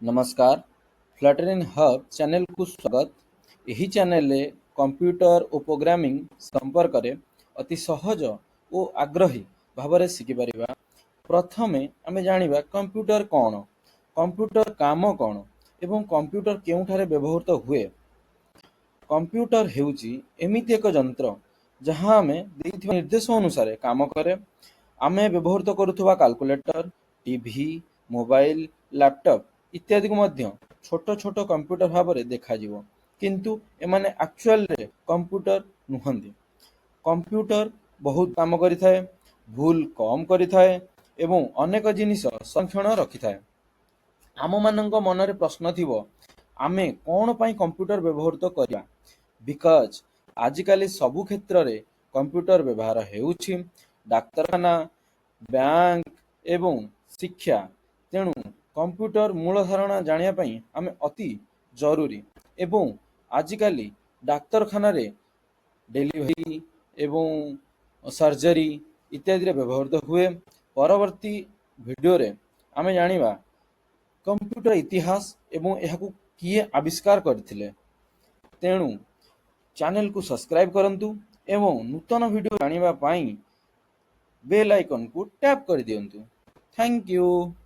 ନମସ୍କାର, ଫ୍ଲଟରିନ୍ ହବ୍ ଚ୍ୟାନେଲକୁ ସ୍ୱାଗତ। ଏହି ଚ୍ୟାନେଲରେ କମ୍ପ୍ୟୁଟର ଓ ପ୍ରୋଗ୍ରାମିଂ ସମ୍ପର୍କରେ ଅତି ସହଜ ଓ ଆଗ୍ରହୀ ଭାବରେ ଶିଖିପାରିବା। ପ୍ରଥମେ ଆମେ ଜାଣିବା କମ୍ପ୍ୟୁଟର କ'ଣ, କମ୍ପ୍ୟୁଟର କାମ କ'ଣ ଏବଂ କମ୍ପ୍ୟୁଟର କେଉଁଠାରେ ବ୍ୟବହୃତ ହୁଏ। କମ୍ପ୍ୟୁଟର ହେଉଛି ଏମିତି ଏକ ଯନ୍ତ୍ର, ଯାହା ଆମେ ଦେଇଥିବା ନିର୍ଦ୍ଦେଶ ଅନୁସାରେ କାମ କରେ। ଆମେ ବ୍ୟବହୃତ କରୁଥିବା କାଲକୁଲେଟର, ଟିଭି, ମୋବାଇଲ, ଲାପଟପ୍ ଇତ୍ୟାଦିକୁ ମଧ୍ୟ ଛୋଟ ଛୋଟ କମ୍ପ୍ୟୁଟର ଭାବରେ ଦେଖାଯିବ, କିନ୍ତୁ ଏମାନେ ଆକ୍ଚୁଆଲରେ କମ୍ପ୍ୟୁଟର ନୁହନ୍ତି। କମ୍ପ୍ୟୁଟର ବହୁତ କାମ କରିଥାଏ, ଭୁଲ କମ୍ କରିଥାଏ ଏବଂ ଅନେକ ଜିନିଷ ସଂରକ୍ଷଣ ରଖିଥାଏ। ଆମମାନଙ୍କ ମନରେ ପ୍ରଶ୍ନ ଥିବ, ଆମେ କ'ଣ ପାଇଁ କମ୍ପ୍ୟୁଟର ବ୍ୟବହୃତ କରିବା? Because ଆଜିକାଲି ସବୁ କ୍ଷେତ୍ରରେ କମ୍ପ୍ୟୁଟର ବ୍ୟବହାର ହେଉଛି, ଡାକ୍ତରଖାନା, ବ୍ୟାଙ୍କ ଏବଂ ଶିକ୍ଷା। ତେଣୁ କମ୍ପ୍ୟୁଟର ମୂଳ ଧାରଣା ଜାଣିବା ପାଇଁ ଆମେ ଅତି ଜରୁରୀ ଏବଂ ଆଜିକାଲି ଡାକ୍ତରଖାନାରେ ଡେଲିଭରି ଏବଂ ସର୍ଜରୀ ଇତ୍ୟାଦିରେ ବ୍ୟବହୃତ ହୁଏ। ପରବର୍ତ୍ତୀ ଭିଡ଼ିଓରେ ଆମେ ଜାଣିବା କମ୍ପ୍ୟୁଟର ଇତିହାସ ଏବଂ ଏହାକୁ କିଏ ଆବିଷ୍କାର କରିଥିଲେ। ତେଣୁ ଚ୍ୟାନେଲକୁ ସବସ୍କ୍ରାଇବ୍ କରନ୍ତୁ ଏବଂ ନୂତନ ଭିଡ଼ିଓ ଜାଣିବା ପାଇଁ ବେଲ୍ ଆଇକନ୍କୁ ଟ୍ୟାପ୍ କରିଦିଅନ୍ତୁ। Thank you.